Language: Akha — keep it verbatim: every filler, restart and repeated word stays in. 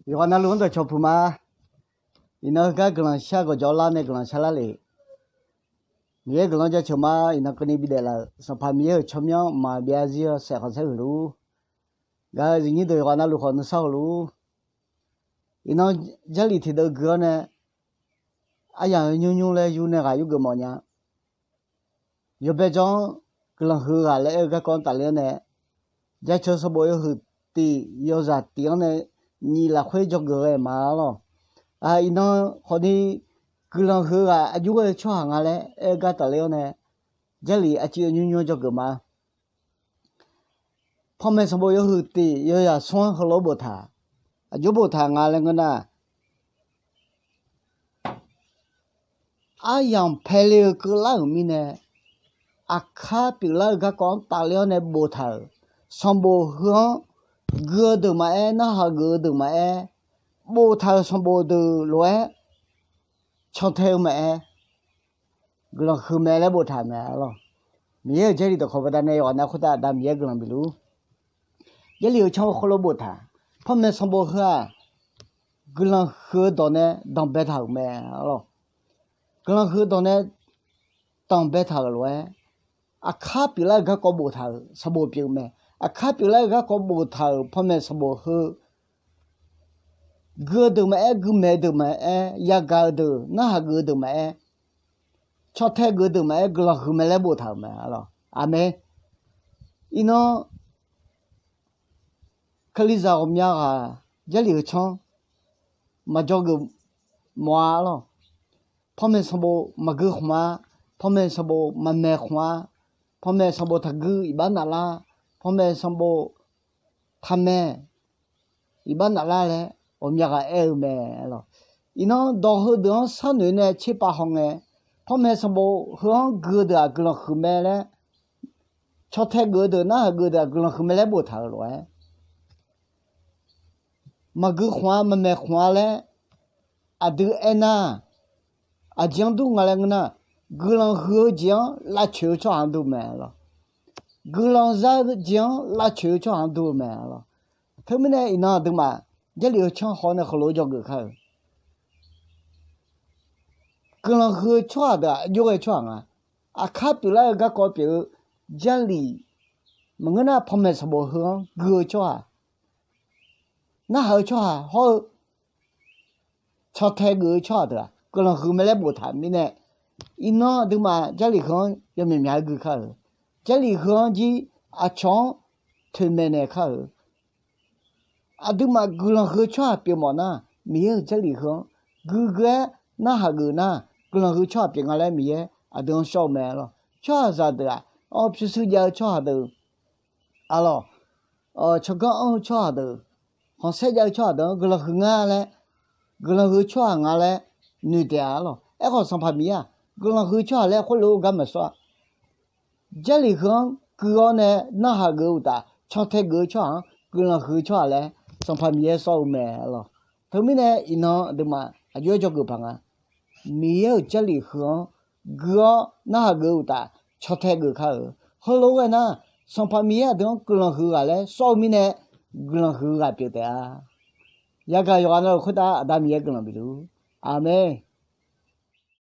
Yawqghaq navluf-anr dawqcawq puq ma. Iqnan heugar guiqlanq shar gawqjawq lar nae guiqlanq shar lar lef. Miqyaer guiqlanq jaceuq ma. Iqnan keuvni bidaef laf-euq Sanqpaq Miqyaer-euq tsawrmyanr maqbyav zir-awr saef khanqsaer huiq luf-ur. Gaq-eu zifnyir deuq yawqghaq navluf khawf nuisar hawluf-ur. Iqnan Jarlif tiqdeuv gui-awr nae aryamq-eu nymrnymr laer yur nae ghaq yurgeuf mawfnya. Yawbae jawr-anr guiqlanq huiq-eu ghaq laer aer-eu garkawv-anr tafler-awr nae, jaceuq sanqbof yawhuiq tif yawzaq tif-anr nae nyiq lafkhoer dzawgeuf ghae ma lawq. Iqnan khawfni guiqlanq huiq-eu ghaq aqjox ghae-eu tsawrhaq nga laer aer-eu gar tafler-awr nae, Jarlif aqciv-eu nymrnymr-anr dzawgeuf ma. Panmaeq sanqbof yawhuiq tif yawzaq smr-anr heulof-aer boftaq, aqjox boftaq nga laer ngeur nar, aryamq paele-eu keuvlar-euq mirnae, aqkar pyeuflar-eu garkawv-anr tafler-awr nae boftaq-euq sanqbof heu-anr gui-eu deuq maqaer, narhaq geuf-eu deuq maqaer, boftaq-euq sanqbof deuq lof-aer cantae-eu maqaer, guiqlanq huiq mae laer boftaq-euq mae lawq. Miqyaer-euq Jarlif dawqkawq baqdanae yawqghaq nav khoertav Aqda Miqyaer guiqlanq bif luf-ur. Jarlif-euq canr heulof boftaq, panmaeq sanqbof heu-aq, guiqlanq huiq-eu dawq nae danqbae taq-euq mae lawq. Guiqlanq huiq-eu dawq nae danqbae taq-euq lof-aer, aqkar pyeuflar-eu garkawv boftaq-euq sanqbof pyeuf-eu mae. Aqkar pyeuflar-eu garkawv boftaq-euq panmaeq sanqbof heu, gui-eu deuq maqaer, guimaeq-eu deuq maqaer, yagaq-eu deuq, narhaq geuf-eu deuq maqaer, cantae geuf-eu deuq maqaer, guiqlanq huiq mae laer boftaq-euq mae lawq. Aqmeq. Iqnan Kalizaq ghawqmya ghaq Jarlif heu canr maqjawr geuf mawf-a lawq. Panmaeq sanqbof maqgui khmq-a, panmaeq sanqbof maqmaeq khmq-a, panmaeq sanqbof taqgui iqbax naflar, panmaeq sanqbof taqmaeq iqbax naflar laer ghawqmya ghaq aer-eu mae lawq. Iqnan dawq heudeuq-anr sharnoeq nae tserpav hawngae, panmaeq sanqbof heu-anr gui-eu deuq-aq guiqlanq huiq mae laer, cantae geuf-eu deuq, narhaq geuf-eu deuq-aq guiqlanq huiq mae laer boftaq-euq lof-aer, maqgui khmq-a, maqmaeq khmq-a laer aqdui aernar, aqjeq-anr dur nga laer ngeur nar, guiqlanq huiq-eu jeq-anr lavcoeq-eu tsawrhaq-anr dur mae lawq. Guiqlanq za-eu jeq-anr lavcoeq-eu tsawrhaq-anr dur-eu mae lawq. Teumirnae iqnan aqduimaf Jarlif heu canr haw nae heulof-aer dzawgeuf kar-eu, guiqlanq huiq-eu tsawrhaq deuq-aq aqjox ghae-eu tsawrhaq nga. Aqkar pyeuflar-eu garkawv pyeuf-eu Jarlif, maqngeur nar panmaeq sanqbof heu-anr gui-eu tsawrhaq, narhaq-eu tsawrhaq hawr-eu cantae geuf-eu tsawrhaq deuq-aq guiqlanq huiq mae laer boftaq mirnae, iqnan aqduimaf Jarlif heu-anr yawmyaq myaq-aer gui kar-euq. Jarlif heu-anr jir aqcawq-anr toeqmaeq naeq kar-euq. Aqduimaf guiqlanq huiq-eu tsawrhaq pyeuf mawf nar, Miqyaer-euq Jarlif heu-anr guiqgeu-aer narhaq geuf nar, guiqlanq huiq-eu tsawrhaq pyeuf nga laer Miqyaer aqdui-anr shawr-eu mae lawq. Tsawrhaqzaq deuq-aq, pyurshuir jav-eu tsawrhaq deuq, arlawq, tsawrganr anr-eu tsawrhaq deuq, khanqsaer jav-eu tsawrhaq deuq-anr guiqlanq huiq nga laer, guiqlanq huiq-eu tsawrhaq nga laer noeqdaef-a lawq. Aerkhawf Sanqpaq Miqyaer-aq, guiqlanq huiq-eu tsawrhaq laer khoerlof-aer gar maqsawr-a. Jarlif heu-anr gui-awr nae narhaq geuf-eu uqtaf, cantae geuf-eu tsawrhaq-anr guiqlanq huiq-eu tsawrhaq laer Sanqpaq Miqyaer sawr-eu mae lawq. Teumirnae iqnan aqduimaf aqjox-aer dzawgeuf paq nga. Miqyaer-euq Jarlif heu-anr gui-awr narhaq geuf-eu uqtaf, cantae geuf kar-euq. Heulof-aer ghae nar, Sanqpaq Miqyaer aqdui-anr guiqlanq huiq-eu ghaq laer sawr-eu mirnae, guiqlanq huiq-eu ghaq pyeuf taef-a. Yagaq yawqghaq navluf khoertav Aqda Miqyaer guiqlanq bif luf-ur. Aqmeq.